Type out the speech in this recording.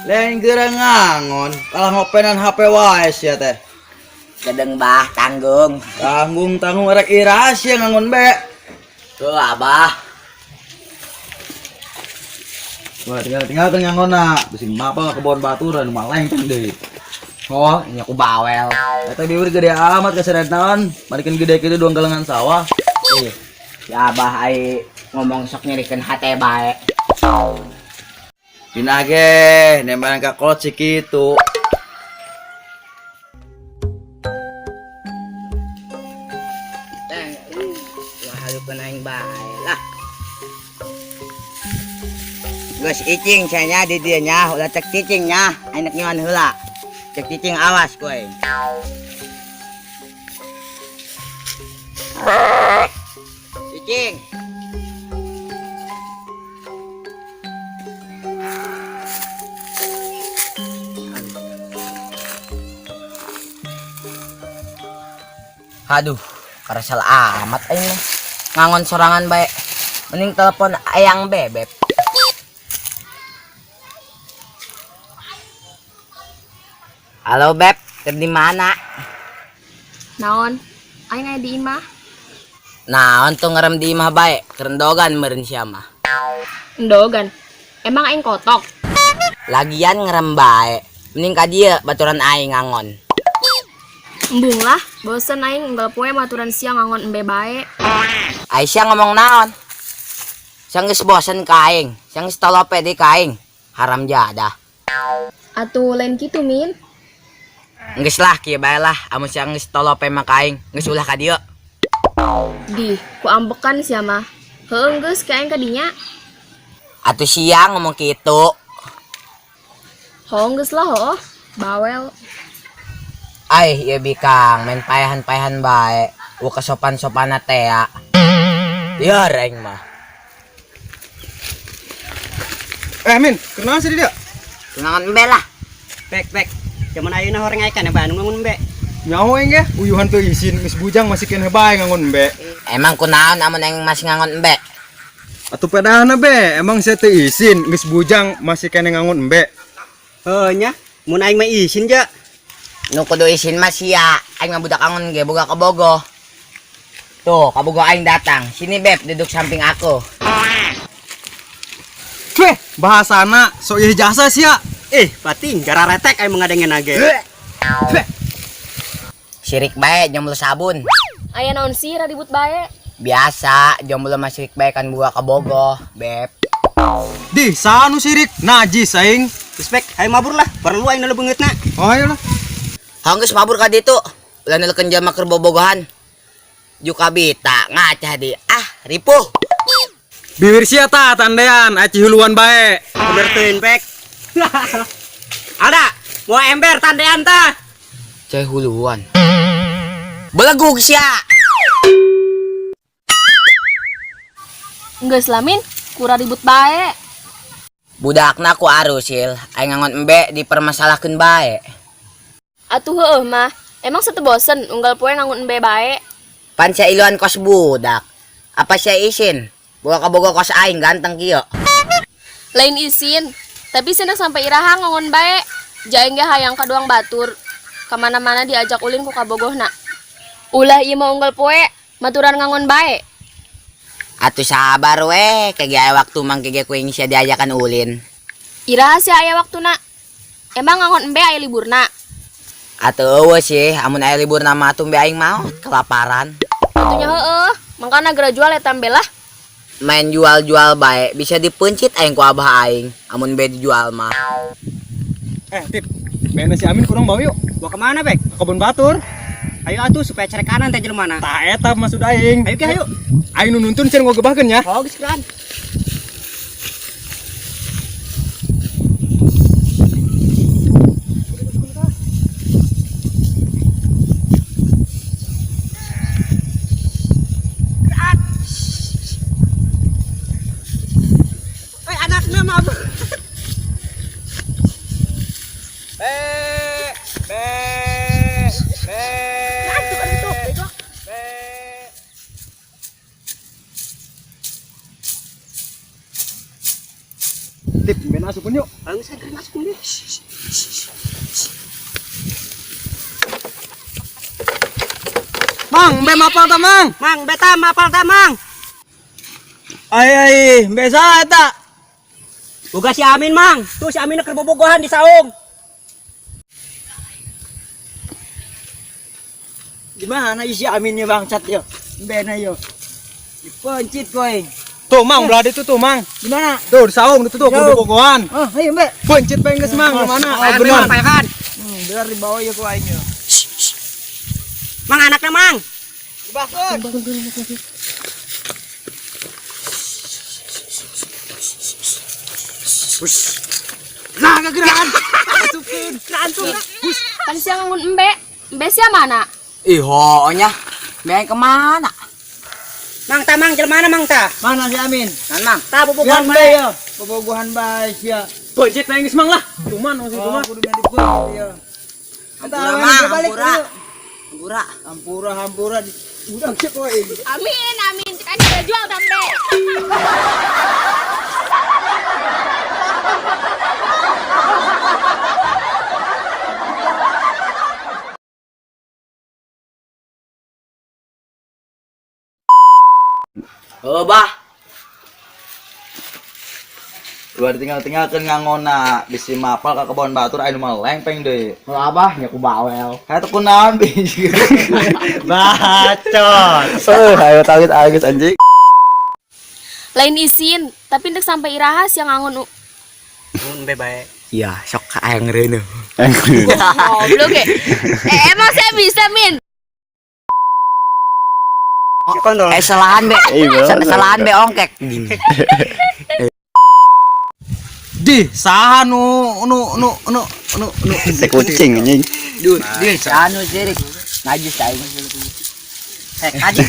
Lain geura ngangon, kalah ngopenan HP wae sia teh. Gedeng bah tanggung. Tanggung-tanggung rek iraha sia ngangon be. Tuh abah. Wah, tinggal tinggal ngangonna, bisi mapel kebon baturan malengkeng deui. Oh, ini aku bawel. Eta bibir gede amat kaseret naon, malikeun gede kitu duang galengan sawah. Ih, ya abah ai ngomong sok nyerikeun hate bae. Dina ge nembalan ka kolot si kitu. Teh, wah halukeun aing bae lah. Geus icing sia di dieu nya, ulah cek cicing nya, aing nek nyuan heula. Cek cicing awas kowe. Cicing. Aduh, karesel amat aing mah. Ngangon sorangan bae. Mending telepon Eyang Bebeb. Halo Beb, keur di mana? Naon? Aing aya di imah. Naon tuh ngerem di imah bae, kerendogan meureun sia mah. Endogan. Emang aing kotok? Lagian ngerem bae. Mending ka dieu baturan aing ngangon. Embung lah, bosen aing unggal poe maturan sia ngangon embe bae. Aisyah ngomong naon? Sia geus bosen ka aing, sia geus tolope deui ka aing. Haram jadah. Atuh lain kitu Min. Geus lah kieu bae lah, amun sia geus tolope mah ka aing, geus ulah ka dieu. Dih, ku ambekan sia mah. Heueuh geus ka aing ka dinya. Atuh sia ngomong kitu. Heuh geus lah heuh, bawel. Ai, ieu bikang main paehan-paehan bae. Eueuh kesopan-sopanna teh ya. Liar aing mah. Min, kunaon sih dia? Tunangan embe lah. Bek, bek. Zaman ayeuna horeng aing kan bae nu ngangon embe. Nyaho aing ge, uyuhan teu isin geus bujang masih keneh bae ngangon embe. Emang kunaon amun aing masih ngangon embe? Atuh pedahna be, emang sia teu isin geus bujang masih keneh ngangon embe. Heuh nya, mun aing mah isin ja. Nu kudu isin mah sia, aing mah budak angon ge boga kabogoh. Tuh, kabogoh aing datang. Sini Beb, duduk samping aku. Weh, bahasana sok ieu jasa sia. Pating gara retek aing mengadengen age. Weh. Sirik bae jomblo sabun. Aya naon sih ribut bae? Biasa, jomblo mah sirik bae kan buah kabogoh, Beb. Dih, sanu sirik, najis aing. Geus Bek, ayo mabur lah, perlu aing nu beungeutna. Oh, ayo lah. Hang geus mabur ka ditu. Ulah neulekeun jelema keur bobogohan. Juka bita ngacah di. Ah, ripuh. Bibir sia ta tandean aci huluan bae. Bener teuing, Bek. Ada, mau ember tandean ta. Cai huluan. Belegug sia. Geus lah Min, kura ribut bae. Budakna ku arusil, aing ngangon embe dipermasalahkeun bae. Atuh heueuh mah, emang satu bosen unggal poe ngangon embe bae. Pan sia iluan kos budak. Apa sia isin? Boga kabogo kos aing ganteng kieu. Lain isin, tapi cenah sampai iraha ngangon bae. Jaeng ge hayang kaduang batur. Kamana-mana diajak ulin ku kabogohna. Ulah ieu mah unggal poe maturan ngangon bae. Atuh sabar we, kege aya waktu mangke ge kuing sia diajakan ulin. Iraha sia aya waktuna? Emang ngangon embe aya liburna? Atuh eueuh sih, amun aya liburna mah atuh embe aing maot kelaparan. Atuh nya heueuh, mangkana geura jual eta embe lah. Main jual-jual bae bisa dipencit aing ku abah aing, amun embe dijual mah. Tip, bena si Amin kurang bau yuk. Mau kemana, Bek? Ke kebun batur. Ayo atuh supaya cerek kanan teh jelema mana. Tah eta maksud aing. Ayo ke ayo. Aing nu nuntun cenah ngogebahkeun nya. Oh, geus geran. Anakna mah. Be, be, be. Be. Tip, bena Masukin yuk. Bang, saya kira masukin deh. Mang, be mapal ta, Mang? Mang, beta mapal ta, Mang. Ai ai, be saha eta? Boga si Amin, Mang. Tuh si Amin keur bobogohan di saung. Gimana isi aminnya bangsat yo? Bena yo. Dipencit koing. Tuh, Mang, belah itu tuh, Mang. Gimana? Tuh, di saung itu tuh, Jauh. bobogohan. Oh, ayo Mbak. Pencit bae geus, Mang, gimana? Payakan, Bener. Mang, payakan. Biar dibawa ya ku aing yo. Mang anaknya, Mang. Nah, kegerakan. Masukkeun. Kan sia ngangun embe. Embe sia mana? Ih, nya. Embe kemana? Mang ta, Mang, jelema mana, Mang ta? Mana si Amin? Nan mang. Ta bobogohan Biar bae. yo. Bobogohan bae sia. Pencit bae geus, Mang lah. Tuman masih Oh, tuman. kudu dipencit yo. Hampura mang, hampura. Hampura. Hampura hampura di udah sih koing. Amin, amin. Cek aja jual dambe. Oh, bah. Ulah ditinggal-tinggalkeun ngangona bisi mapal ka kebon batur aya nu malengpeng deui. Kalau abah nya ku bawel. Kayak teu kunaon biji. Bacot. Eh, ayo tawit agus anjing. Lain isin, tapi ndek sampai iraha sia ngangun Mun be bae. Iya, sok ka aing reuneuh. Goblok ya. Eh, emang saya bisa, Min? Kontol. Eh, selahan be. Selahan be ongkek. Gini. Di, saha nu nu nu nu nu nu. Kucing anjing. Duh, anu sirik. Najis aing. Eh, kaji.